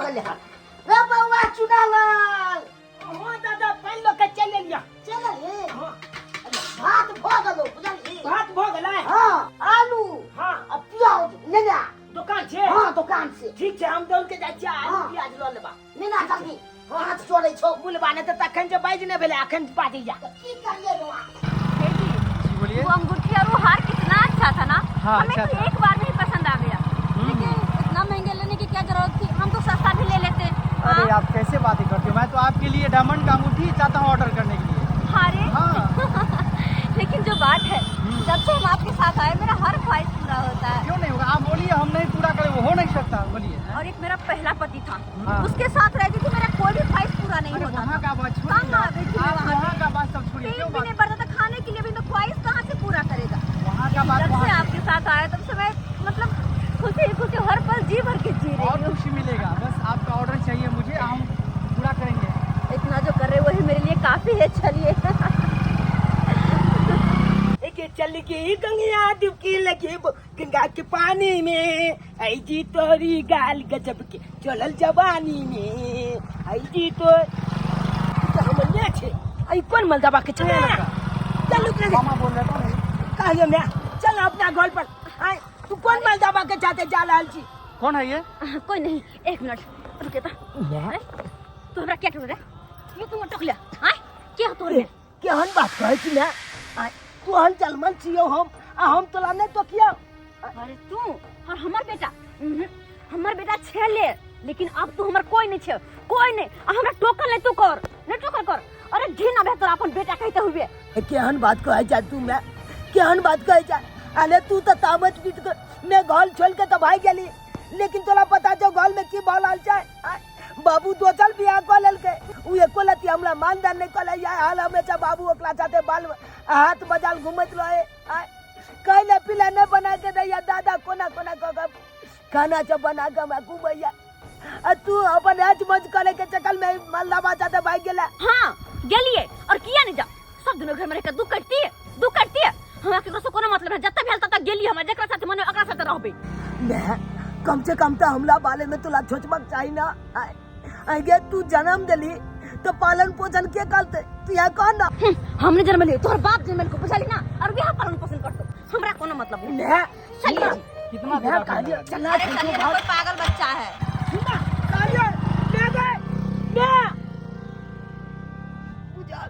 गेलै हन। रे बौआ चुनालाल। हाँ दादा, पानि लऽ के चलि एलियै। चलि एलही? हाँ। भात भऽ गेलौ, बुझलही? भात भऽ गेलै। हाँ, आलू आ प्याज नेने आ। दोकान छै? हाँ, दोकान से। ठीक छै, हम दौड़ के जाइ छियै, आलू प्याज लऽ लेबा। नेने आ जल्दी, हाथ चोरै छौ। बुलबा नहि तऽ तखन जे बाजि नहि भेलै, अखन बाजैया। तऽ की करियै बौआ? हे जी, जी बोलिए। वो अंगूठी और वो हार कितना अच्छा था ना। हाँ, हमें अच्छा तो था। एक बार में ही पसंद आ गया, लेकिन इतना महंगे लेने की क्या जरूरत थी? हम तो सस्ता भी ले लेते। अरे हाँ। आप कैसे बातें करते हो? मैं तो आपके लिए डायमंड का अंगूठी चाहता हूँ ऑर्डर करने के लिए। अरे हाँ। लेकिन जो बात है, जब से हम आपके साथ आए मेरा हर ख्वाहिश पूरा होता है। क्यों नहीं होगा? आप बोलिए, हम नहीं पूरा करें वो हो नहीं सकता, बोलिए। और एक मेरा पहला पति था, हाँ। उसके साथ रहती थी, मेरा कोई भी ख्वाहिश पूरा नहीं अरे होता वहाँ था। का बात छोड़िए। तंग आ गई थी मैं आप वहाँ वहाँ का बात सब छोड़िए। पेट क्यों भी बात नहीं भरता था, खाने के लिए भी, तो ख्वाहिश कहाँ से पूरा करेगा? वहाँ का बात जब से वहाँ आपके साथ आया तब से मैं मतलब खुशी खुशी हर पल जी भर के जी और रही हूँ। खुशी मिलेगा, बस आपका ऑर्डर चाहिए मुझे, हम पूरा करेंगे। इतना जो कर रहे हो वही मेरे लिए काफी है। चलिए। एक चल गई गंगिया डुबकी लगी गंगा के पानी में, ऐ जी तोरी गाल गजब के चलल जवानी में, ऐ जी तो हमर ने छे। ऐ कोन मलदबा के छे? चल रुक रे। मामा बोल रहे, कौन है? कहियो मैं चल अपना घर पर आय। तू कोन मलदबा के चाहते जा रहल छी? कौन है ये? कोई नहीं, एक मिनट रुके तो। मैं? तू हमरा क्या टोक रे? ये तू टोक लिया आय क्या तोर में? केहन बात कहै छी मैं? आय, तू हन जलमल छियौ हम, आ हम तोला नहि टोकियौ? अरे तू और हमर बेटा, हमर बेटा छेले, लेकिन अब तू हमर कोई नहीं छे, कोई नहीं। आ हमरा टोकल नहीं तू कर, नहीं टोकल कर। अरे घिन अबे तोरा अपन बेटा कहते हुए। ए, केहन बात कहै छै तू मैं? केहन बात कहै छै? अरे तू तऽ तामच पीट के मैं घर छोड़ के तऽ भागि गेली, लेकिन तोरा पता छौ घर में की भऽ रहल छै? आँय, बाबू दोसर बियाह कऽ लेलकै, उ एको लत्ती हमरा मानदान नहि कऽ इएह हाल हमेशा बाबू ओकरा साथे बाल हाथ बजाल घुमैत रहे। आँय, खाइ पीला नहि बना के दैया, दादा कोना कोना कऽ के खाना सब बना के हमरा घुमैया, आ तू अपन ऐज मौज करे के चक्कर में मल्लाबा साथे भागि गेला। हाँ गेलिए, और किया नहीं जा, सब दिनों घर में रहकर दुख कटती है, दुख कटती है। हमरा केकरो से कोनो मतलब नहीं, जत्ता भेल तत्ता गेली, हमरा जकरा साथे मन ओकरा साथे रहबे। मैं कम से कम तो हमला बारे में तोला सोचबाक चाही ना। आगे तू जन्म देली तो पालन पोषण के करते, तू यहाँ कह ना। हमने जन्म लियो, तोहर बाप जन्म को बुझाली ना, और बियाह पालन पोषण करतो, हमरा कोनो मतलब नहीं। मैं चलिए जी। कितना मैं देर आपने कहलियो, लगाया? चला अरे तू चलिए ना, भाग। कोई पागल बच्चा है। सुना, कहलियो, मैं गए, मैं। बुझा।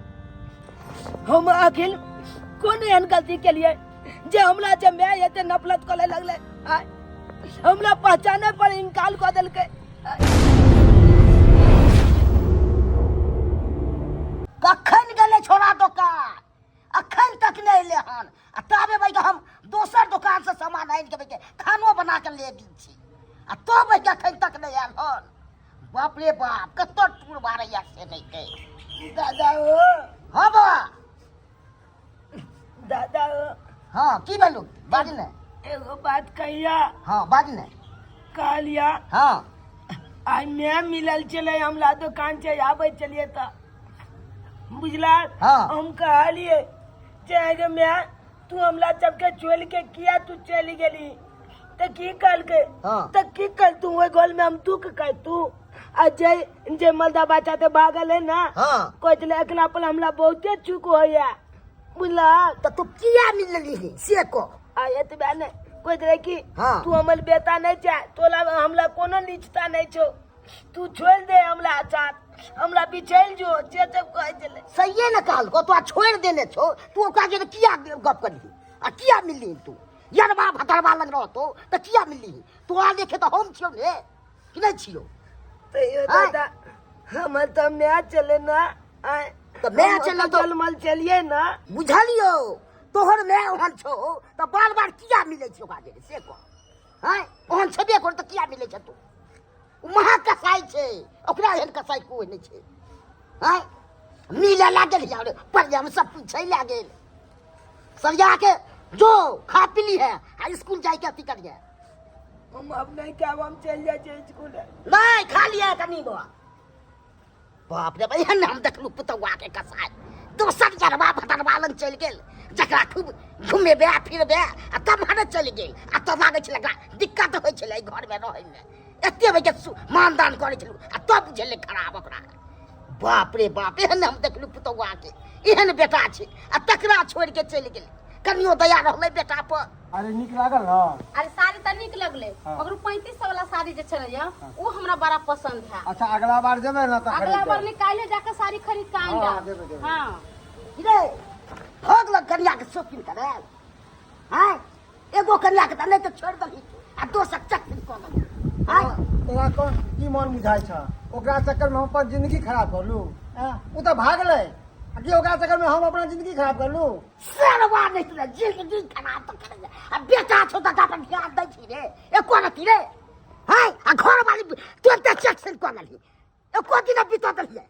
हम अखिल कोन एहन गलती के लिए जे हमरा जे my एते नफरत करे लगले? आय, हमरा पहचाने पर इनकार कऽ देलकै। कखन गेलै छोड़ा दोकान, अखन तक नहि एलै हन, आ ताबे बैठ हम दोसर दोकान से सामान आनि के बैठ खानो बना के ले गेल छी, आ तो बैठ अखन तक नहि आयल हन। बाप रे बाप, कतऽ टूर मारैया से नहि के। दादा ओ। हाँ बाबा। दादा ओ। हाँ, की भेलौ? बाज ने। एगो बात कहिया? हाँ, बाज ने। कहलिया। हाँ। आइ मैं मिलल छलै हमरा दोकान से आबै छलियै तऽ बुझला। हाँ। हम कहलियै जे गे my, तू हमरा सबके छोड़ के किया तू चलि गेली? तऽ की कहलकै? हाँ। तऽ की कह तू ओहि गोल में हम दुख कह तू, आ जे जे मलदा बच्चा ते भागल है ना। हाँ। कहै छलै एकला पर हमरा बहुते चूक होइया, बुझला? तऽ तू किया मिलली से कह। आ एतबे नहि, कहैत रहे कि हाँ। तू हमर बेटा नहीं चाह, तोला हमरा कोनो नीचता नहीं छौ, तू छोड़ दे हमरा साथ, हमरा बिछैल जो, जे सब कहै छलै। सहिए ने कहलको, तोरा छोड़ि देने छौ, तू ओकरा जे किया गप करली आ किया मिलली? तू यरबा भतरबा लग रहतो तऽ किया मिलली? तोरा देखे तऽ हम छियौ ने कि नहि छियौ? तैयो आँय? दादा, हमर तऽ माय चले ना। आँय, तऽ माय हम चले तऽ- जलमल चलिए ना। बुझलियौ, तोहर माय ओहन छौ तऽ बार बार किया मिलै छै ओकरा जे से कह। आँय, ओहन छेबे कर तऽ किया मिलै छै तू? ओ महा कसाई छै, ओकरा एहन कसाई कोइ नहि छै। आँय, मिले लागल यार पर सब पूछै लागल, सरिया के जो खा पी ली है आ स्कूल जाय के अथी करिए। हम अब नहीं खाब, हम चलि जाइ छियै स्कूल। नहीं खा लिया कनी बौआ। बाप रे, एहन हम देखलू पुतौआ के कसाई दोसर जरबा भतरबा लग चलि गेल, जकरा खूब घुमेबे आ फिरबे आ तम्हरे चलि गेल आ तब लागै छलै एकरा दिक्कत होइ छलै घरमे रहैमे एते बजे मानदान करै छलहुँ आ तब बुझेलै खराब ओकरा। बाप रे बाप, एहन हम देखलहुँ पुतौआके, एहन बेटा छै आ तकरा छोड़ि के चलि गेलै। कनियो दया रहलै बेटा पर। अरे नीक लागल ना? अरे साड़ी तऽ नीक लगलै। हाँ। मगर 3500 वाला साड़ी जे छलै या ओ हमरा बड़ा पसंद है। अच्छा अगला बार जेबै ना तऽ अगला खरीद बार देब। नहीं, काल्हे जाके साड़ी खरीद के आनि हाँ, जाब। देबै, देबै। हाँ। रे भऽ गेल कनिया के शॉपिंग करे हैं, एगो कनिया के तऽ नहि तऽ छोड़ि देलही आ दोसर चक्कर कऽ देलही हैं। तोरा कोन की मन बुझाइ छ? ओकरा चक्कर में हम अपन जिंदगी खराब करलू? ओ तऽ भागलै आ की ओकरा चक्कर में हम अपना जिंदगी खराब करलू? सरवा नहि तोरा जिंदगी खराब तऽ करै आ बेटा छौ तकरा पर ध्यान दै छी रे एको रति रे हैं? आ घरवाली तुरंते चेक सेन कऽ लेलही, एको दिन बितो देलियै।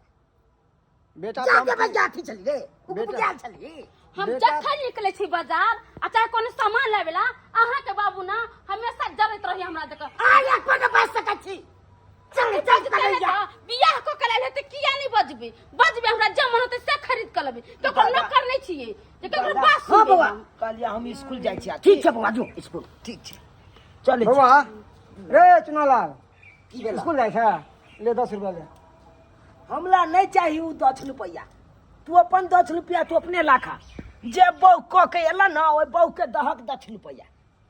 बेटा जाके भैया अथी छली रे बेटा। उपजाल छली। हम बेटा- जखन निकले छी बाजार आ चाहे कोनो सामान लाबेला, अहाँ के बाबू ना हमेशा जरैत रही हमरा जगह। आ एक पर बच सकै छी, चल चल कन्हैया। बियाह क के लायल हेतै किया नहीं बजबे? बजबे, हमरा जे मन होतै से खरीद के लेबै। केकरो नौकर नहीं छियै जे केकरो बात हाँ सुनबै बौआ। हम। कहलियै हम स्कूल जाइ छी। ठीक छै बौआ, जो स्कूल। ठीक छै, चलै छी। बौआ रे चुनालाल, की भेल? स्कूल जाइ छै? ले 10 रुपया ले। हमरा नहीं चाहिए उ 10 रुपया, तू अपन 10 रुपया तू अपने लाखा। जे बहू कऽ के एला ना ओहि बहू के दहक 10 रुपया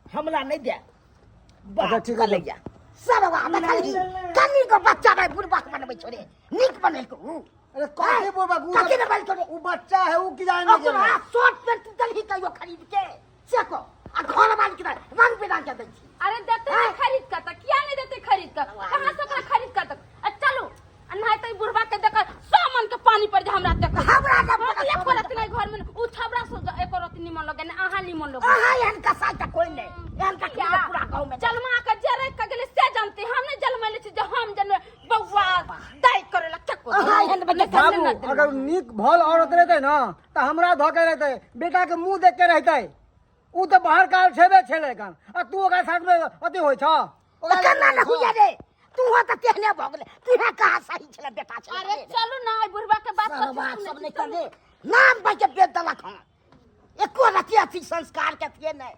हमरा नहीं दे। अच्छा, ठीक है। लैया सरवा देखलही कनी को बच्चा रे बुढ़बा बनबै छोड़े नीक बनेलको उ। अरे कथी बुढ़बा? उ कथी ने बनेलको रे? उ बच्चा है, उ की जाने ओकरा गेलै। शर्ट पैंट देलही कहियो खरीद के से को आ घर वाली के रंग बिरंग के दै छी। अरे देते नहीं खरीद के त किया नहीं देते खरीद के? कहां से ओकरा खरीद के त? आ चलू आ नहीं त बुढ़बा के देख 100 मन के पानी पड़ जा हमरा देख। हमरा न हम पता एको रति नहीं घर में उ छबरा से एको रति निमन लगे ने अहाँ निमन लगे। अहाँ एहन कसाई त कोई नहीं, एहन का किया? पूरा गांव में जलमा के जरे के गेले से जानते, हम नहीं जलमैले छी जे हम जन बौआ दाई करेला चक्को। अहाँ एहन बच्चा बाबू अगर नीक भल औरत रहते ना त हमरा धके रहते, बेटा के मुंह देख के रहते। उ त बाहर काल छेबे छेले कान आ तू ओकरा साथ में अथी होइ छ। त केना न हुइया रे, तू हो त तेहने भ गेले, तू हे कहाँ सही छले बेटा छले। अरे चलू ना आई बुढ़बा के बात सरवा कथी सब सुनै नहीं छी, चलू। करले नाम भाई के बेच देलक हन, एको रति अथी संस्कार के अथिए नहीं।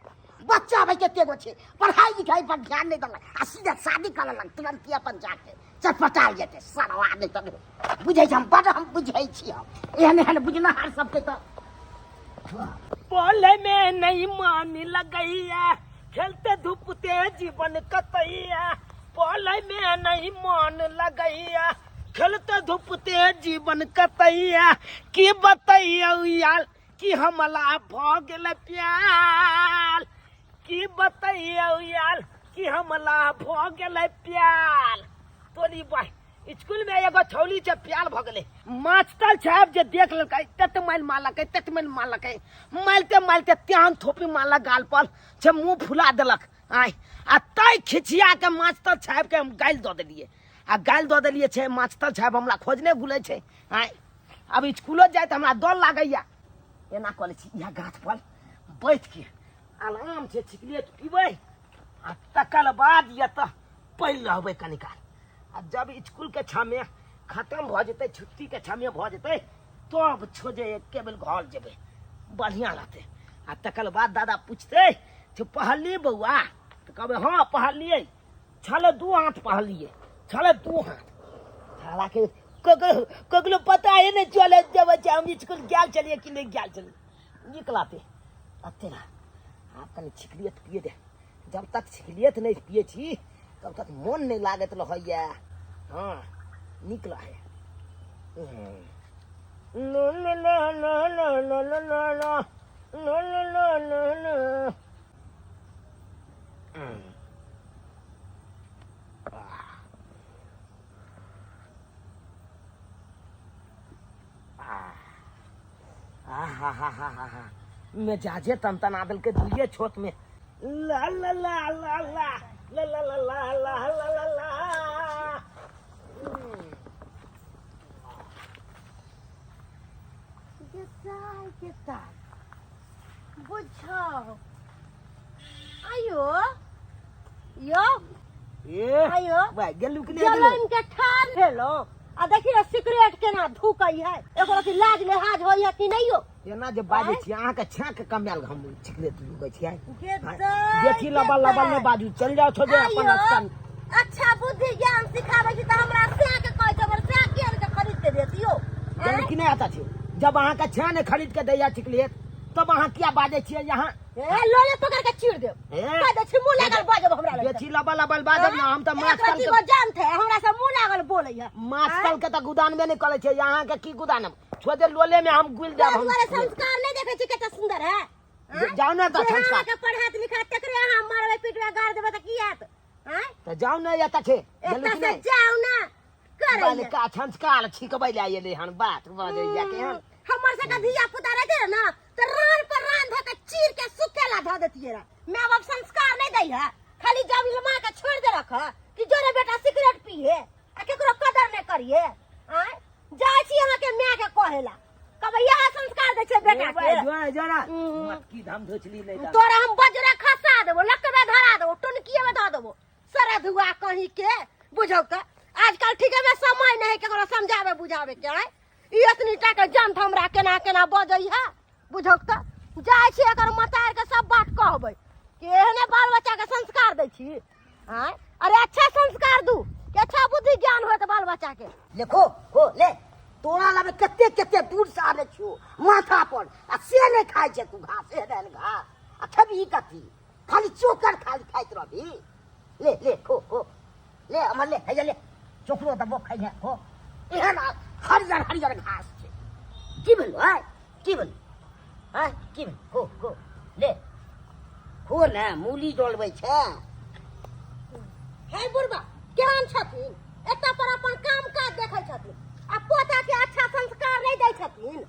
बच्चा भाई के एगो छै, पढ़ाई लिखाई पर ध्यान नहीं देलक आ सीधा शादी कर लेलक तुरंत ही अपन जाके चटपटाल जेतै। सरवा नहीं तऽ बुझै छी हम, बड हम बुझै छी हम एहन एहन बुझनहार सबके तऽ। बोले में नहीं मान लगैया, खेलते धूपते जीवन कतैया। बोले में नहीं मान लगैया, खेलते धूपते जीवन कतैया। की बतैया यार कि हमला भ गेल प्यार, की बतैया यार कि हमला भ गेल प्यार। तोरी बाय स्कूल में एगो छौली छै प्यार भ गेलै, मास्टर साहब जे देख लेलकै तत मारि मारलकै, तत मारि मारलकै, मारिते मारिते तेहन थोपी मारलक गाल पर से मुँह फुला देलक। आय आ तै खिचिया के मास्टर साहब के हम गालि दऽ देलियै आ गालि दऽ देलियै छै मास्टर साहब हमरा खोजने घुलै छै। आय आब स्कूलो जाइत हमरा डर लागैया, एना कऽ लै छी इएह गाछ पर बैठ के आराम से सिगरेट पीबै आ तकर बाद या तऽ पढ़ि रहबै कनी काल। आ जब स्कूल के छामे खत्म भऽ जेतै, छुट्टी के छामे भऽ जेतै, तब छोजे एके बेर घर जेबै, बढ़िआँ रहतै। आ तकर बाद दादा पुछतै जे पढ़लियै बौआ, तऽ कहबै हँ पढ़लियै, छलै 2 हाथ पढ़लियै, छलै 2 हाथ। हालाँकि ककरो पता ही नहीं चले जे बच्चा हम स्कूल गेल छलियै कि नहि गेल छलियै। नीक लागतै अते ना। आब कनि छिकलियै तऽ पिए दे, जब तक छिकलियै तऽ नहि पिए छी तब तक मोन नहि लागैत रहैया। हँ नीक रहै। लो लो लो लो लो लो लो लो लो लो लो लो लो लो। आहा मिजाजे तनतना देलकै दुइये छोट में। ला ला ला ला ला ला ला ला ला ला ला ला ला। बुझाओ आयो यो ए आयो भाई गेलू कि नहीं गेलू? जलन के ठान भेलो आ देखियो सिगरेट केना धूकै है एको रति लाज लिहाज होइ है कि नहीं हो एना जे बाजै छी अहाँके छाँक कमायल हम सिगरेट लुकै छियै गेदै, बेसी लबल लबल नहि बाजू चलि जाउ छोड़े अपन आइयो, स्थान अच्छा बुद्धि ज्ञान सिखाबै छी तऽ हमरा सएह के कहै छै हमर सएह के आनि के खरीद के देतियो जब कि नहि आता छै जब अहाँके छाँ नहि खरीद के दैया सिगरेट तब अहाँ किया बाजै छियै यहाँ ए लोले पकड़ के चीर देब ए, कह दै छी मुंह लागल बाजब हमरा लग बेसी लबल लबल बाजब ने हम तऽ माछ तल के जानते है हमरा से मुंह लागल बोलै है माछ तल के तऽ गोदानमे नहि करै छै अहाँके की गोदान छोड़े लोले में हम गुल जाब तोरा हम दुआरे संस्कार नहीं देखे छी कते सुंदर है छोड़े। जाओ ना तऽ जे संस्कार अहाँके पढ़ात लिखात तकरे अहाँ मारबै पिटबै गाड़ देबै तऽ की हैत आँय तऽ जाओ ना एतऽ छै एतऽ से जाउ ना करै बालिका संस्कार छिकबै लए एलै हन बात बजैया के हन हमर सबके धिया पुता रहते रहे ना तऽ रान पर रान धऽ के चीर के सुखेला धऽ देतियै रहे माय बाप संस्कार नहीं दै है खाली जब माँ के छोड़ दे रख कि जोरे बेटा सिगरेट पीहे आ केकरो कदर नहीं करिए आँय जाइ छी अहाँके माय के कहेला कहबै इएह संस्कार दै छै बेटा के जोड़ा जोड़ा मटकी धाम धोचली नहीं तऽ तोरा हम बजरा खसा देबो लकबे धरा देबो टुनकिए में धऽ देबो सरधुआ कहीं के बुझौ तऽ आजकल ठीके में समय नहीं केकरो समझावे बुझावे के आँय ई एतनी टा के जंत हमरा केना केना बजै है बुझौ तऽ जाइ छी एकर मतार के सब बात कहबै कि एहने बाल बच्चा के संस्कार दै छी आँय अरे अच्छा संस्कार दू कि अच्छा बुद्धि ज्ञान होत बाल बच्चा के देखो हो ले तोरा लगे कते कते दूर से आबै छियो माथा पर आ से नहि खाइ छै तू घास एहन घास आ खेबही कथी खाली चोकर खाली खाइत रहबही ले ले खो खो ले अमर ले हैया ले चोकरो दबो खाइहे खो एहन हरियर हरियर घास छै की भेलो आय की भेलो आय की भेलो खो खो ले खो ने मूली डोलबै छै हे बुढ़बा केहन छथिन एतऽ पर अपन काम काज देखै छथिन आ पोता के अच्छा संस्कार नहि दै छथिन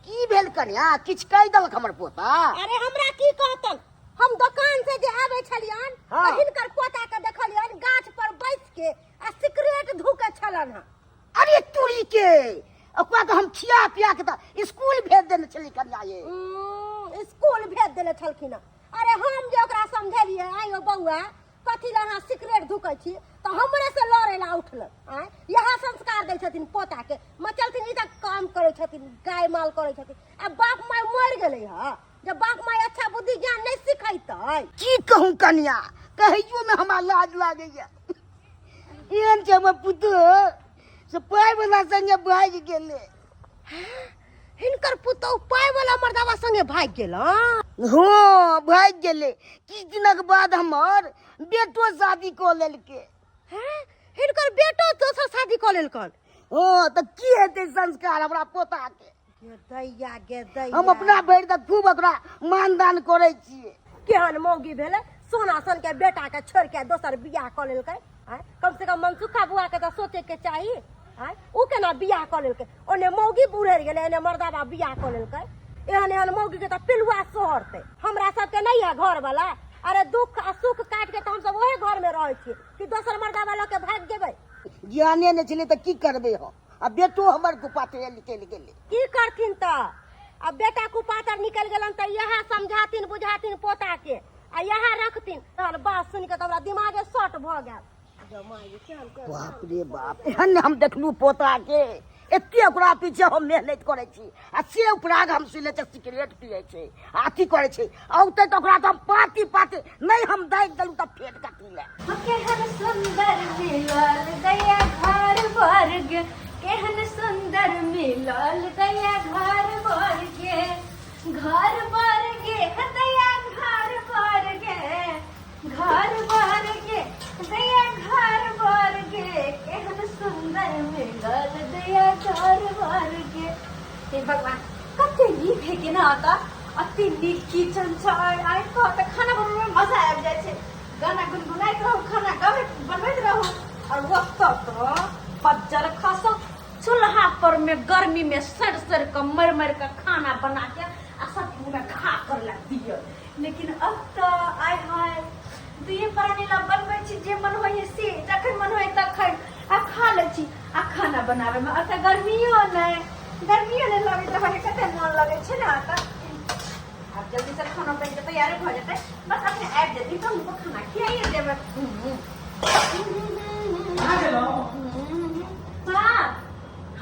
की भेल कन्या किछु कहि देलक हमर पोता अरे हमरा की कहतन हम दोकान से जे आबै छलियन तऽ हिनकर पोता के देखलियन गाछ पर बैस के आ सिगरेट धूके छलन हँ अरे तुरी के ओकरा तऽ हम खिया पिया के तऽ स्कूल भेज देने छली कन्या ये स्कूल भेज देने छलखिन हँ अरे हम जे ओकरा समझेलियै आइयो बौआ कथी लए अहाँ सिगरेट धुकै छी तऽ हमरे से लड़े ला उठल आँय इएह संस्कार दै छथिन पोता के मचलथिन ई तऽ काम करै छथिन गाय माल करै छथिन आ बाप माय मरि गेलै हँ जब बाप माय अच्छा बुद्धि ज्ञान नहि सिखेतै की कहूँ कन्या कहैयो में हमरा लाज लागैया एहन छै हमर पुतोह से पाइ वाला संगे भागि गेलै हिनकर पुतोह पाइ वाला मर्दावा संगे भागि गेल हँ हँ भागि गेलै किछु दिनक बाद हमर बेटो शादी कऽ लेलकै हैं हिनकर बेटो दोसर शादी कऽ लेलकन हँ तऽ की हेतै संस्कार हमरा पोताके गे दैया गे दैया हम अपना भरि तऽ खूब ओकरा मानदान करै छियै केहन मौगी भेलै सोना सन के बेटा के छोड़ के दोसर बियाह कऽ लेलकै आँय कम से कम मनसुखा बुआ के तऽ सोचे के चाही आँय उ केना बियाह कऽ लेलकै ओने मौगी बुढ़ेर गेलै एने मर्दाबा बियाह कऽ लेलकै एहन एहन मौगी के तऽ पिलुआ सोहरतै हमरा सबके नहि है घर वाला अरे दुख आ सुख काटि के तऽ हमसब ओहे घर में रहै छियै कि दोसर मर्दाबा लऽ के भागि जेबै ज्ञाने नहि छलै तऽ की करबै हम आ बेटो हमर कुपात्र निकलि गेलै की करथिन तऽ अब बेटा कुपात्र निकलि गेलन तऽ इएह समझाथिन बुझाथिन पोता के आ इएह रखथिन तहन बात सुनि के तऽ हमरा दिमागे शॉर्ट भऽ गेल बाप रे बाप एहन हम देखलू पोता के एते ओकरा पीछे हम मेहनत करै छी आ से उपराग हम सुनै छै सिगरेट पियै छै आ अथी करै छै औतै तऽ ओकरा तऽ हम पाती पाती नहि हम दागि देलहुँ तऽ फेर कथी लए केहन सुंदर मिलल दैया घर वर्ग केहन सुंदर मिलल दैया घर वर्ग घर वर्ग दैया घर वर्ग घर वर्ग दैया घर वर्ग केहन सुंदर मिलल दैया घर वर्ग हे भगवान कते नीक है के ना आता अते नीक किचन छै आइ कह तऽ खाना बनबै में मजा आबि जाइ छै गाना गुनगुनाइत रहू खाना गाबैत बनबैत रहू और ओतऽ तऽ बज्जर खसो चूल्हा पर में गर्मी में सड़ सड़ के मर मर के खाना बना के आ सब मुँह में खा कर ला दियो लेकिन अब तऽ आय हाय दुइये प्राणी ला बनबै छी जे मन होइए से जखन मन होइए तखन आ खा लै छी आ खाना बनाबै में अतऽ गर्मियो नहि गर्मियो नहि लगैत रहै कते मन लगै छै ने तऽ आब जल्दी से खाना बनि के तैयार भऽ जेतै बस अपने आबि जेतै तऽ हुनको खाना खियाइए देबै कहाँ गेलहुँ हाँ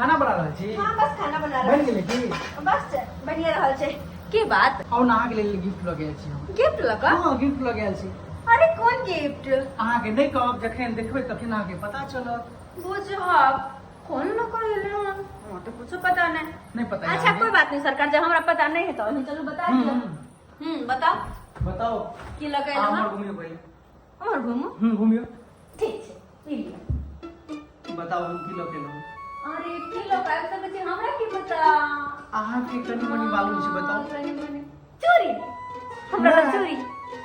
खाना बना रहल छी? हाँ, बस खाना बना बनि रहल गेलै की? छी। बस बनिए रहल छै। की बात? आउ ने, अहाँके लेल गिफ्ट लऽ गेल छी हम। गिफ्ट लऽ कऽ? हँ, गिफ्ट लऽ गेल छी। अरे, कोन गिफ्ट? अहाँके नहि कहब, जखन देखबै तखन अहाँके पता चलत। बुझब कोन लऽ कऽ एलै हन, हमरा तऽ कुछो पता नहीं। नहि पता है अच्छा, अहाँके? कोई बात नहीं सरकार, जब हमरा पता नहीं है तो अहीं चलू बता दियौ। बताओ। बताओ। की लऽ कऽ अहाँ एलहुँ उम्हर हन? घुमियौ पहिले। उम्हर घुमू? घुमियौ। ठीक छै, ई लिअ। बताउ, हम की लऽ के एलहुँ? अरे, की लऽ कऽ आबि सकै छी, हमरा की पता? अहाँके कनि मनि मालूम छै, बताउ। कनि मनि। चूड़ी? हमरा लग नहि। चूड़ी?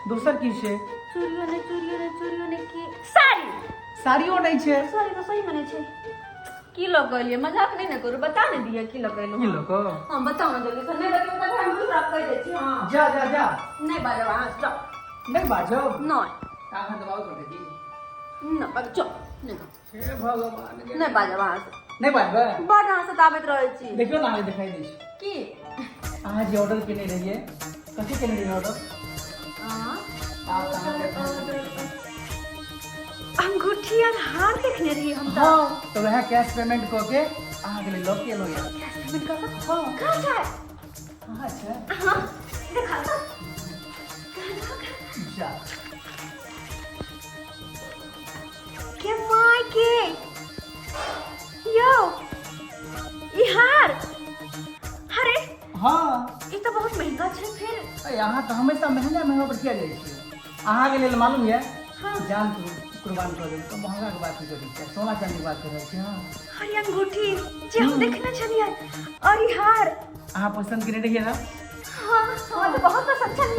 दोसर की छै? चूड़ियो नहि, चूड़ियो नहि, चूड़ियो नहि। की, साड़ी? साड़ियो नहि छै। साड़ी तऽ सही मने छै। की लऽ कऽ एलियै? मजाक नहि ने करू, बता ने दिअ की लऽ कऽ एलहुँ। की लऽ कऽ? हाँ, बताउ ने जल्दी से। नहि बतेबै तऽ हम दूसरा कहि दै छी। हाँ। जा जा जा। नहि बाजब अहाँ, स्टॉप। नहि बाजब? नहि। अहाँ दबाव कर दी। नहि बाजब, चुप नहि। हे भगवान! नहि बाजब अहाँ से। नहि बाजबै? बड अहाँ सताबैत रहै छी। देखियौ ने, अहाँके देखाई दै छै। की? अहाँ जे ऑर्डर केने रहियै, कथी केने रहियै ऑर्डर? हाँ? आब तऽ अहाँके अंगूठी और हार देखने रहियै हम तऽ। हाँ, तऽ वएह कैश पेमेंट कऽ के अहाँके लेल लऽ के एलहुँ यार। कैश पेमेंट कऽ कऽ? हाँ। कहाँ छै? कहाँ छै? हाँ, देखा तऽ। जा। के my के, यौ, ई हार, अरे! हाँ। ई तऽ बहुत महंगा छै फिर। अरे, अहाँ तऽ हमेशा महंगा महंगा पर किया जाइ छियै? अहाँके लेल मालूम यऽ, हाँ। जान कुर्बान कऽ देब। तऽ महंगाके बात की करै छियै? सोना चाँदीके बात कर रहल छी। हाँ। अरे, अंगूठी जे हम देखने छलियै और ई हार। अहाँ पसन्द केने रहियै ने? हाँ, हमरा तऽ बहुत पसंद छल।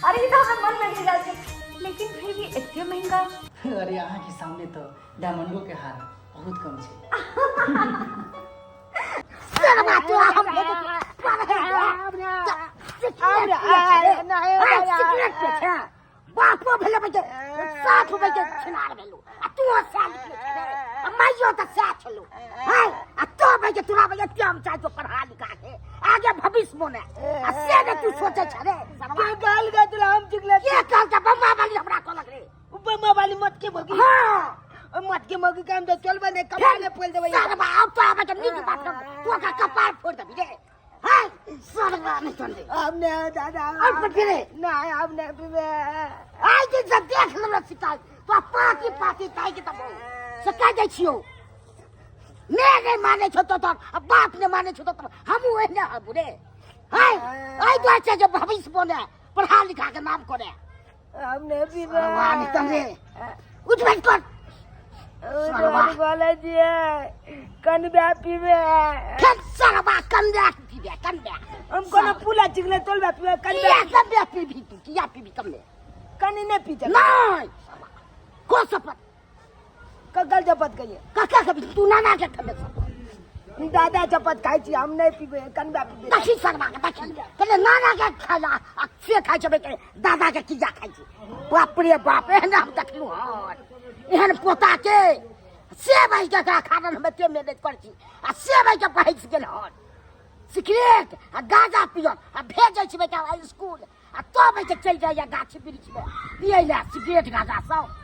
अरे, ई तऽ हमरा मन में गेल छै, लेकिन फिर भी एते महंगा? अरे, अहाँके सामने तऽ डायमंडो के हार बहुत कम छै। सरवा तोरा हम सिगरेट पे छै, बापो भेलै बजे साफ बजे छिनार भेलु आ तू सैह निकलै छे आ माइयो तऽ सैह छलु है आ तो बजे तोरा बजे हम चाहै छौ पढ़ा लिखा के आगे भविष्य बने आ से ने तू सोचै छे रे सरवा। के गाल गा तुला हम चिकले? के कहलकै? बम्बा वाली हमरा कहलक रे। बम्मा वाली मत के मगी? हाँ। ओ मत के मगी काम तो चलबे नहीं, कपाले फोड़ देबै। सरवा, आब तो आबै के नीक बात कर, तू ओकरा कपार फोड़ देबी रे है सरवा। नहीं सुन रे। हम नहीं दादा। और पर फिरे। नहीं, हम नहीं पीबे। आइ दिन से देख लेबै शिकायत तो पाती पाती ताई के तब से कह दै छियौ। मैं नहीं माने छो तो आ बाप ने माने छो तो हमहूँ एहने हबू रे है। एहि दुआरे छै जे भविष्य बने, पढ़ा लिखा के नाम करे। हम नहीं पीबे। सरवा निकल रे, उठ बैठ कर सरवा। बोले छियै कनबा पीबे। फेर सरवा कन्या पीबे, कन्या। हम कोनो पुला चिकले तोलबा पीबे कनबा? किया कन्या पीबी तू? किया पीबी कन्या? कनी नहीं पीते। नहीं, सरवा को शपथ? ककल जपत कहिए? कका के तू नाना के ठंडे शपथ। दादा जपत खाइ छी, हम नहीं पीबे, कनबा पीबे। देखी सरवा के, देखी पहिले नाना के खाइ आ से खाइ छै बेटे, दादा के किया खाइ छै? बाप रे बाप, एहन हम देखलहुँ हन एहन पोता के? से भाई के एकरा खानन हम एते मेहनत करै छी आ से भाई के बहस गेल हन। सिगरेट आ गांजा पियत आ भेजै छी बेटा स्कूल आ तो भाई के चलि जाइए गाछ वृक्षमे पियै लए सिगरेट गांजा सब।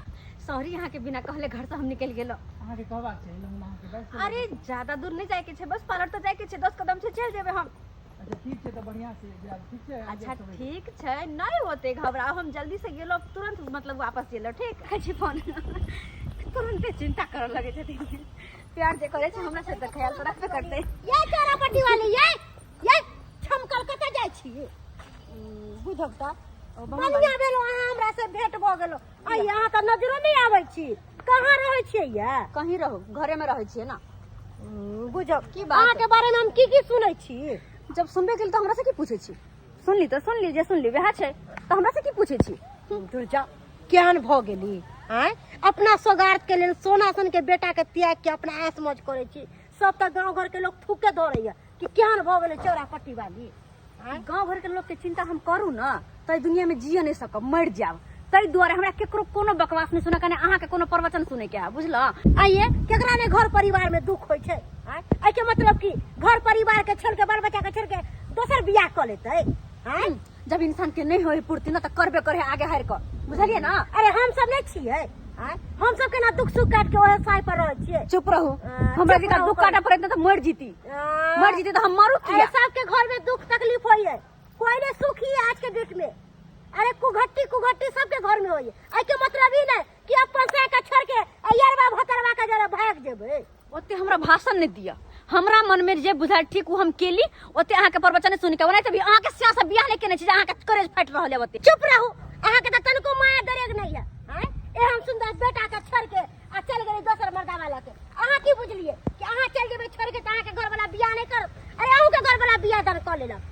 सॉरी, अहाँ के बिना कहले घर से हम निकल गेलो। अहाँके कहबाक चाही ने, हम अहाँके बैस अरे, ज्यादा दूर नहीं जाए के छै, बस पार्लर तो जाए के छै, 10 कदम से चल जेबे हम। अच्छा, ठीक छै, तऽ बढ़िआँ से जायब, ठीक छै? अच्छा, ठीक छै, नहीं होते घबराओ, हम जल्दी से गेलो, तुरंत मतलब वापस गेलो। ठीक छै। फोन तुरंते चिंता करऽ लगे छथिन। प्यार जे करे छै हमरा से तऽ ख्याल तऽ रखबे करतै। ये चोरा पट्टी वाली, ये ये छमकल कतऽ जाइ छी? बुझब तऽ बढ़िआँ भेलो अहाँ हमरा से भेंट भऽ गेलो। आ अहाँ तऽ नजरो नहि आबै छी। कहाँ रहै छियै ये? कहीं रहू, घरे में रहै छियै ना। बुझब की बात? अहाँके बारे में हम की की सुनै छी। जब सुनबे केली तऽ हमरा से की पूछै छी? सुनली तऽ सुनली, जे सुनली वएह छै, तऽ हमरा से की पूछै छी? दुर्जा, केहन भऽ गेली आँय? अपना सोगार्थ के लेल सोना सन के बेटा के त्याग के अपना ऐश मौज करै छी। सब तऽ गाँव घर के लोग थूके धरैया कि केहन भऽ गेलै चौरा पट्टी वाली। गाँव घर के लोग के चिंता हम करू न तऽ एहि दुनिया में जिए नहीं सकब, मर जाब। ताहि दुआरे हमरा केकरो कोनो बकवास नहीं सुनऽ के, अहाँ के कोनो प्रवचन सुनै के है, बुझल? आइए केकरा ने घर परिवार में दुख होइ छै आँय? एहिके मतलब कि घर परिवार के छोड़ के, बाल बच्चा के छोड़ के दोसर बियाह कऽ लेतै आँय? जब इंसान के नहीं होई पूर्ति न तऽ करबे करे आगे हारि कऽ, बुझलियै ना? अरे, हम सब नहीं छियै आँय? हम सब केना दुख सुख काटि के ओहे साय पर रहै छियै। चुप रहू। हाँ, हमरा चुप जेकरा रहू। दुख काटऽ पड़ैत ने तऽ मरि जीती। हाँ। मरि जीती तऽ हम मरू अरे किया? सबके घर में दुख तकलीफ होइए, कोई नहीं सुखी है आज के डेट में। अरे कुघट्टी कुघट्टी सबके घर में होइए। एहि के मतलब ई नहीं कि अपन से के छोड़ के अयरवा भतरवा के जरा भाग जेबै। ओते हमरा भाषण नहीं दिया। हमरा मन में जे बुझायल ठीक ओ हम केली। ओते अहाँके प्रवचन नहीं सुनि के ओनाहिते भी अहाँके सिया से बियाह नहीं केने छी जे अहाँके करेज फाटि रहल है ओते। चुप रहू, अहाँके तऽ तनिको माया दरेग नहीं है। आँय? एहन सुंदर बेटा के छोड़ के आ चल गेलै दोसर मर्दावा लऽ के। अहाँ की बुझलियै कि अहाँ चलि जेबै छोड़ के तऽ अहाँके घरवाला बियाह नहीं करत? अरे अहूँके घरवाला बियाह दान कऽ लेलक।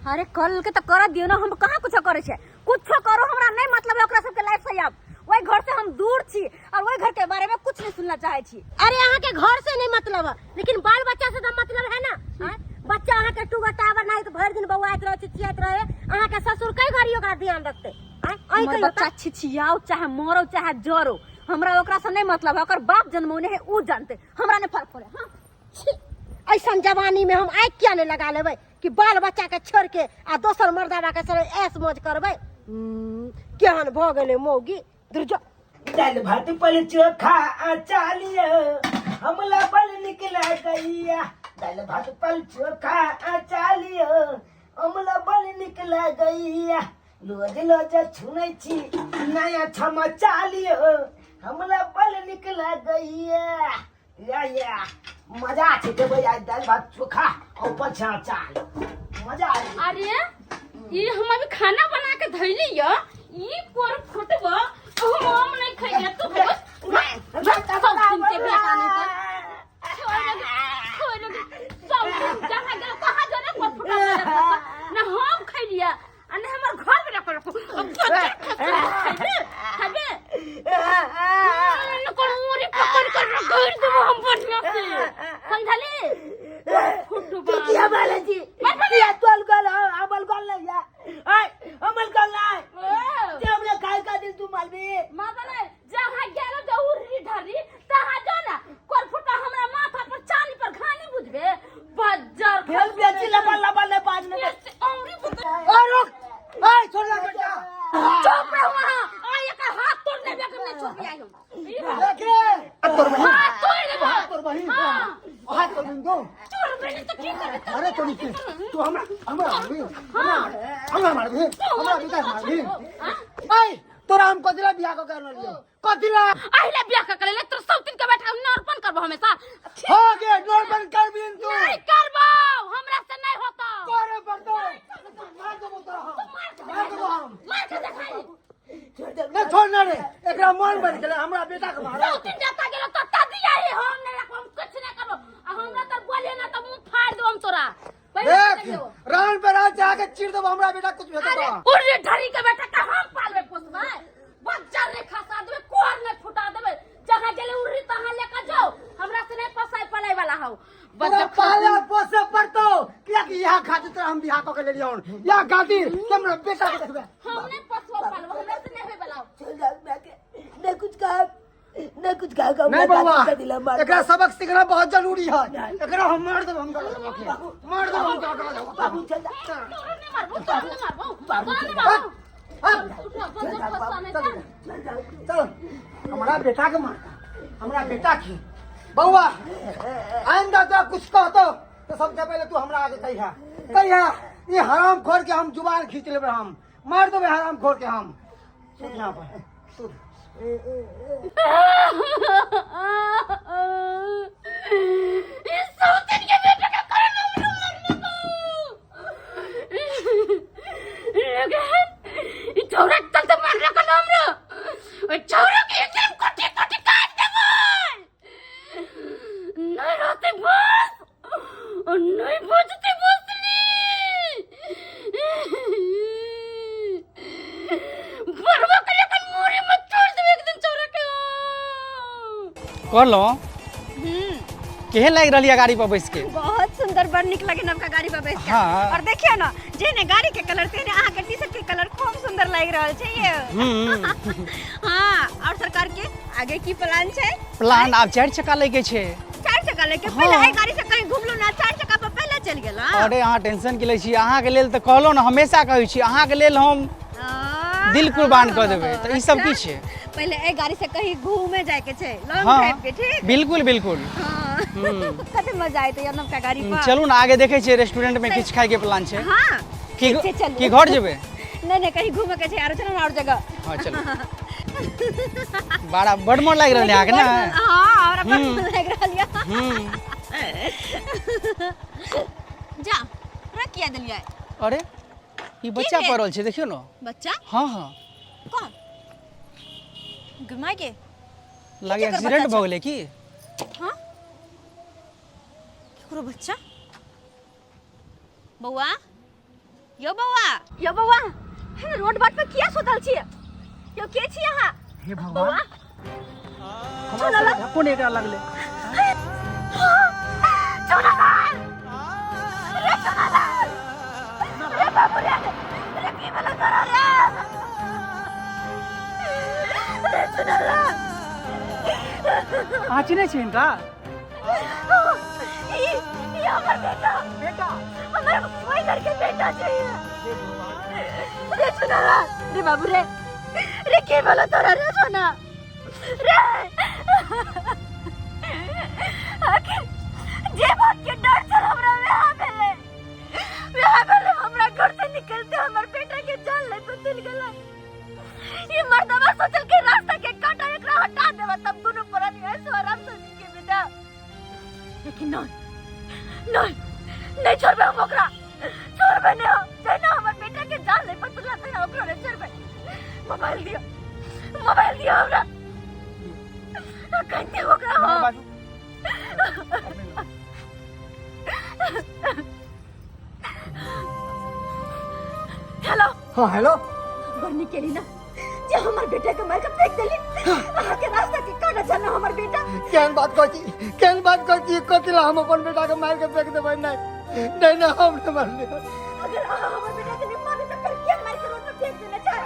अरे कल के तऽ करऽ दियौ ना, हम कहाँ कुछो करै छियै? कुछो करो हमरा नहीं मतलब है ओकरा सबके लाइफ से। आब ओहि घर से हम दूर छी और ओहि घर के बारे में कुछ नहीं सुनना चाहे छी। अरे अहाँ के घर से नहीं मतलब है, लेकिन बाल बच्चा से तो मतलब है ना। आँय? बच्चा अहाँ के टूगर टावर नहीं तो भरि दिन बौआइत रहे, चिचियाइत रहे। अहाँ के ससुर कई घड़ी ओकरा ध्यान रखते? आँय? अहीं हमर कहियौ बच्चा तऽ। छिछियाओ चाहे मरो चाहे जरो, हमरा ओकरा से नहीं मतलब है। ओकर बाप जन्मौने है उ जानते, हमरा नहीं फर्क पड़े। हाँ। छी, ऐसन जवानी में हम आगि किया नहीं लगा लेबै कि बाल बच्चा के छोड़ के आ दोसर मर्दावा के संगे ऐश मौज करबै। केहन भऽ गेलै मौगी दुर्जो। दाल भात पर चोखा अचालियो हमला बल निकला गैया। दाल भात पर चोखा अचालियो हमला बल निकला गैया। रोज रोज छुनै छी नया क्षमा चालियो हमला बल निकला गैया। या या मजा छै देबै आइ दालि भात चोखा आ ऊपर छै अचार, मजा आबि गेल। अरे ई हम अभी खाना बना के धैली य, ई पर फुटब हम आम नहीं खैले तू खैबो। सब दिन के बेटा नहीं कर छोड़ लगे, छोड़ लगे। सब दिन जहाँ गेल कहाँ जाने पर फुटब ना हम खैलिया आ ना हमर घर में रखल रखो। खैबे खैबे न कर मोरी पकड़ कर रगड़ देबो हम बढ़िया से, समझली? तू किया मारे छी? किया तोल गल हमल गल नहीं या आय हमल गल नहीं जे हमरा खाय का दिल तू मारबी। माँ बोले जहाँ गेलो जो उर्री ढरी तहाँ जो ना कोर फुटा हमरा माथा पर चांदी पर घानी बुझबे बज्जर। फेल बेची लबा लबा ले बाज में औरी बुझ। ओए रुक, ओए छोड़ ना बेटा। चुप रहो वहाँ। आ एकर हाथ तोड़ देबे के नहीं छोड़ आई हम। देख रे हाथ तोड़ बहिन, हाथ तोड़ देबो। हाथ तोड़ बहिन, हाँ। हाथ तोड़ बहिन दो। तोड़ बहिन तो की करबे? अरे तोड़ी के तू हमरा हमरा मारबी, हमरा मारबी, हमरा बेटा मारबी। ओए तोरा हम कथिला बियाह क के आनलियौ? कथिला अहिले बियाह क के ले तोर सब दिन के बैठा नरपन करबो हमेशा। हो गे नरपन करबी तू? नहीं करबो, हमरा से नहीं होतो। करे पड़तो, मार देबो तोरा हम, मार देबो हम। मार के देखाई। नहीं छोड़ ना रे, एकरा मन बन गेलै हमरा बेटा के मारे। सब दिन जाता गेलो तत्ता दिया ही हम नहीं रखबो, हम कुछ नहीं करबो। आ हमरा तर बोले ना त मुंह फाड़ देबो हम तोरा। देख रान पे रान जाके चीर देबो हमरा बेटा कुछ भेटो। अरे उर्रे ढरी के बेटा का हम पालबे पोसबै? बच्चा नहीं खसा देबे, कोर नहीं फुटा देबे। जहाँ गेले उर्री तहाँ लेके जाओ, हमरा से नहीं पोसाई पलाई वाला हौ। तोरा पाले और पोसे पड़तो, कियाकि यहाँ खातिर तोरा हम बियाह क के लेलियौन, यहाँ खातिर कि हमरा बेटा के देखबे। हम नहीं पोसबो पालबो, हमरा से नहीं होय वाला हौ। चल जा मैं के नहीं कुछ कहा, नहीं कुछ कहा। नहीं बउआ, एकरा सबक सीखना बहुत जरूरी है। एकरा हम मार देब, हम मार देब, हम बाबू चल जा। तोरा नहीं मारबो, तोरा नहीं मारबो, तोरा नहीं मारबो। उठो, बच्चा फंसा नहीं चल। चल हमरा बेटा के मारता, हमरा बेटा की। बउआ आइंदा तो कुछ कहतो तो सबसे पहले तू हमरा आगे कहिया कहिया। ये हराम खोर के हम जुबान खींच लेबे, हम मार देबे हराम खोर के हम। सुन यहाँ पर सुन। इस सौतन के बेटे का कारण हमरा मरने को लेकिन ई छौरा के चलते मार रखल हमरा। ओइ छौरा के एकदम कटी कटी काट देबै। नहीं रहते बस और नहीं बचते बसली बरवा के लेकिन मोरे में छोड़ देबे एक दिन छौरा के। कहलहुँ केहन लागि रहल यऽ गाड़ी पर बैस के? बहुत सुंदर, बड़ नीक लगे नवका गाड़ी पर बैस के। हाँ। और देखियो ना जेने गाड़ी के कलर तेने अहाँ के टी-शर्ट के कलर खूब सुंदर लागि रहल छै ये। हाँ, और सरकार के आगे की प्लान छै? प्लान आब 4 चक्का लै के छै। 4 चक्का लै के? हाँ। पहले एहि गाड़ी से कहीं घुमलू ना, 4 चक्का पर पहले चलि गेल। अरे अहाँ टेंशन की लै छी? अहाँके लेल तऽ कहलहुँ ने, हमेशा कहै छी अहाँके लेल हम आ। दिल कुर्बान कऽ देबै तऽ ई सब की छै? पहिले एहि गाड़ी से कहीं घूमे जाए के छै, लॉन्ग हाँ ड्राइव के। ठीक, बिल्कुल बिल्कुल। हाँ। हम्म। कते मजा आयते यार नवका गाड़ी पर। चलू ने, आगे देखै छियै रेस्टोरेंट में किछु खाय के प्लान छै। हाँ की ठीक छै, चलू। की घर जेबै? नहीं नहीं, कहीं घूमे के छै आरो, चलो ना और जगह। हाँ चलू। बड़ा बड़ मोन लागि रहल है अहाँके ने? हाँ, हमरा बड़ मन लागि रहल यऽ। जा रख किया देलियै? अरे ई बच्चा भेल? पड़ल छै, देखियौ ने। बच्चा? हाँ हाँ। कौन घुमाय के लागे केकर एक्सीडेंट बच्चा भऽ गेलै की? हाँ, केकरो बच्चा? बौआ, यो बौआ, यो बौआ, हे रोड बाट पर किया सुतल छियै यो? के छी अहाँ? हे बौआ भगवान, हमरा धक्को नहि एकरा लगलै। चुनालाल, रे चुनालाल, रे बाबू रे, रे की भेलो तोरा रे? रे चुनालाल। अहाँ चिन्है छियै हिनका? ई ई हमर बेटा, बेटा हमर, ओहि घर के बेटा छै रे चुनालाल। रे बाबू रे, रे की भेलो तोरा रे सोना रे? आखिर जे बात के डर छल हमरा वएह भेलै, वएह भेलै। हमरा घर से निकलते हमर बेटा के जान ले तो चल गेलै। ई मर्दवा सोचल के रास्ता के कांटा एकरा हटा देवा, तब दुनू प्राणी ऐसो आराम से जिंदगी बिता। लेकिन नहीं नहीं नहीं, छोड़बे हम ओकरा, छोड़बे नहीं हम। जहिना हमर बेटा के जान ले पर तुला तहिना ओकरो नहीं छोड़बे। मोबाइल दियो, मोबाइल दियो हमरा, कहते ओकरा हम। बाजू। हेलो। हाँ हेलो। बरनी केली ना जे हमर बेटा के मार के फेंक देली? अहाँ के रास्ता के काटा चलना हमर बेटा। केहन बात कहै छी, केहन बात कहै छी? कथी ला हम अपन बेटा के मारि के फेंक देबै? नहीं नहीं नहीं, हम नहीं मारलियै। अगर अहाँ हमर बेटा के नहीं मारले तऽ फिर किया मार के रोड पर फेंक देने छै?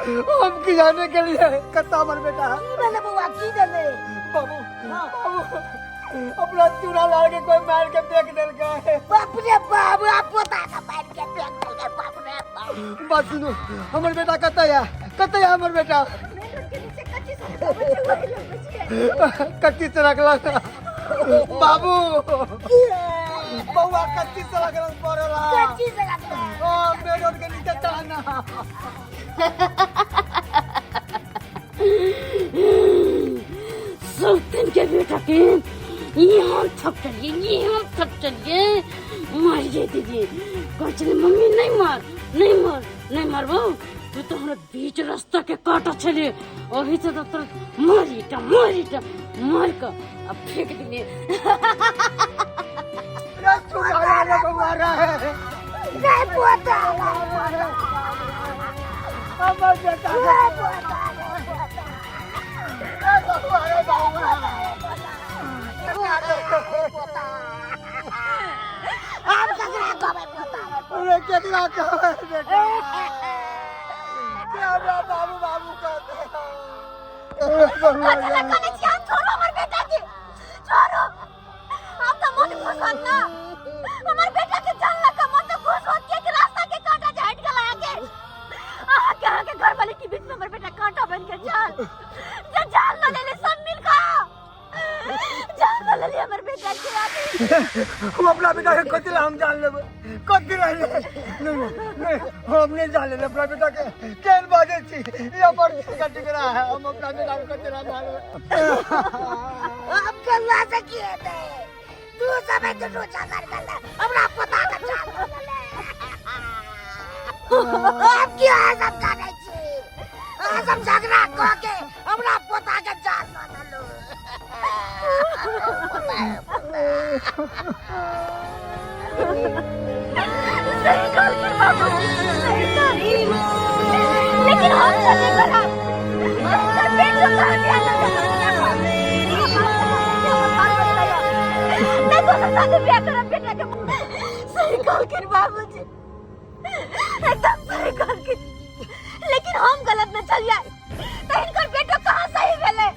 हम की जाने के लिए कत्ता हमर बेटा है। की भेलै बौआ, की भेलै? बाबू, बाबू, अपना चूड़ा लाल के कोई मार के फेंक देलकै। बाप रे बाप, आ पोता के मारि के फेंक देलकै, बाप रे बाप। बात सुनू, हमर बेटा कतऽ यऽ, कतऽ यऽ हमर बेटा? मेन रोड के नीचे कच्ची सड़क आबै छै, ओहि लग छै। कच्ची सड़क लग? बाबू, बौआ कच्ची सड़क लग पड़ल है। कच्ची सड़क पर। ओ मेन रोड के नीचे चलाना। सौतन के बेटा के ये हम थक चलिए, ये हम थक चलिए, मारिए दीजिए। कहै छलै मम्मी नहीं मार, नहीं मार, नहीं मारबो तू तो हमरा बीच रास्ता के काटा छले, ओही से तो तोर मारीटा मारीटा मार के आ फेंक दिले। रे चूड़ा लाल बौआ रे। रे पोता, हमर बेटा रे पोता, रे बौआ, रे बौआ। रे पोता, आब ककरा कहबै पोता रे पोता? रे केकरा कहबै बेटा के हमरा बाबू बाबू कहते? कथी लए कनै छी हम? छोड़ो हमर बेटा के, छोड़ो। आब तऽ मन खुश होत ना हमर बेटा के जान लग के? मन तऽ खुश होत के कि रास्ता के कांटा जे हटि गेल अहाँके, अहाँके, अहाँके घर वाले के बीच में हमर बेटा कांटा बन के चल जे जान लऽ लेले, सब मिल के जान लऽ लेली हमर बेटा के आगे। हम अपना बेटा के कथी ला हम जान लेबै? कथी ला? नहीं नहीं, हम नहीं जान लेबै अपना बेटा के। केहन बाजै छी? ई हमर दिल का टुकड़ा है। हम अपना बेटा के कथी ला जान लेबै? आब कल्ला से की हेतै? तू सब दुनू झगड़ गेलै, हमरा पोता के जान लऽ लेलै। आब की अहाँ सब जानै छी? अहाँ सब झगड़ा कऽ के हमरा पोता के जान लऽ लेलहुँ। सही कहलखिन बाबूजी, सही कहलखिन। लेकिन हम तऽ नहि करब। हुनकर बेटो कहाँ ध्यान न देलक। नहि दोसर शादी बियाह करब बेटा के। सही कहलखिन बाबूजी, एकदम सही कहलखिन। लेकिन हम गलत न चलिए तऽ हिनकर बेटो कहाँ सही भेलै?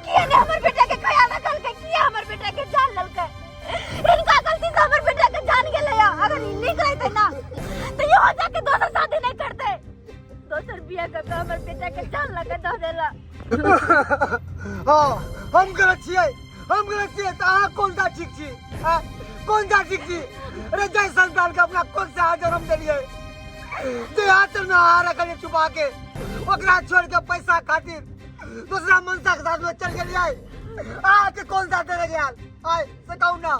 किया ने हमर बेटा के ख्याल रखलकै? किया हमर बेटा के जान लेलकै? हिनका गलती से हमर बेटा के जान गेलै। अगर ई नीक रहतै ना तऽ इहो जाके दोसर शादी नहीं करतै, दोसर बियाह कऽ के हमर बेटा के जान लगा दऽ देला। हाँ, हम गलत छियै, हम गलत छियै तऽ अहाँ कोन सा ठीक छी? आँय? कोन सा ठीक छी? अरे जय संतान के अपना कोन से अहाँ जन्म देलियै, जे आंचल में अहाँ रखलियै छुपा के, ओकरा छोड़ के पैसा खातिर दूसरा मनसा के साथ में चल गेलियै। अहाँके कोन सा देने गेल आय से कहू ना।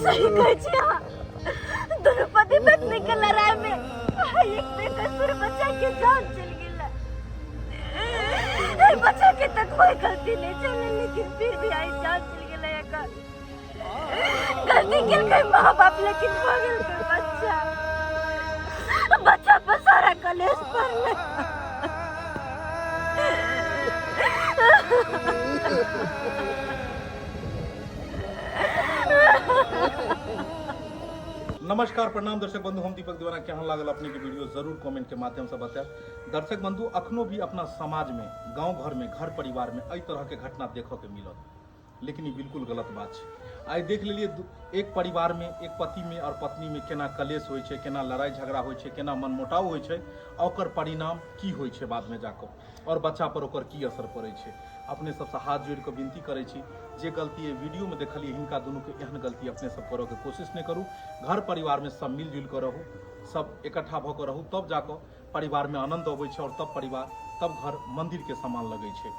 सही कहै छी अहाँ। दुनू पति पत्नी के लड़ाई में एक बेकसूर बच्चा के जान चल गेल। बच्चा के तक कोई गलती नहीं चले, लेकिन फिर भी आई जान चल गेल। एकर गलती केलकै माँ बाप, लेकिन भऽ गेल बच्चा। बच्चा पर सारा कलेश पड़लै। नमस्कार, प्रणाम दर्शक बंधु, हम दीपक दीवाना। केहन लागल अपने के वीडियो जरूर कमेंट के माध्यम से बतायब। दर्शक बंधु, अखनो भी अपना समाज में, गांव घर में, घर परिवार में एहि तरह के घटना देखऽ के मिलत, लेकिन ई बिल्कुल गलत बात छै। आइ देख लेलिए एक परिवार में, एक पति में और पत्नी में केना कलेश होइ छै, केना लड़ाई झगड़ा होइ छै, केना मनमुटाव होइ छै, आ ओकर परिणाम की होइ छै बाद में जाकऽ, और बच्चा पर ओकर की असर पड़ै छै। अपने सबसँ हाथ जोड़ि कऽ विनती करै छी, जे गलती एहि वीडियो में देखलियै हिनका दुनूके, एहन गलती अपने सब करऽके कोशिश नहि करू। घर परिवार में सब मिलजुलि कऽ रहू, सब इकट्ठा भऽ कऽ रहू, तब जाकऽ परिवार में आनंद अबै छै और तब परिवार, तब घर मंदिर के समान लगै छै।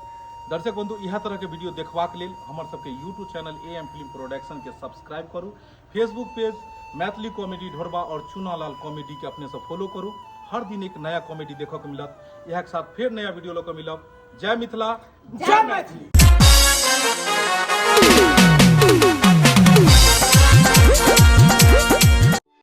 दर्शक बंधु, इएह तरह के वीडियो देखबाक लेल हमर सबके YouTube channel A M film production के सब्सक्राइब करू, फेसबुक पेज मैथिली कॉमेडी ढोरबा और चूनालाल कॉमेडी के अपने सब फॉलो करू। हर दिन एक नया कॉमेडी देखऽ के मिलत। इएह के साथ फेर नया वीडियो लऽ कऽ मिलब। जय मिथिला, जय मैथिली।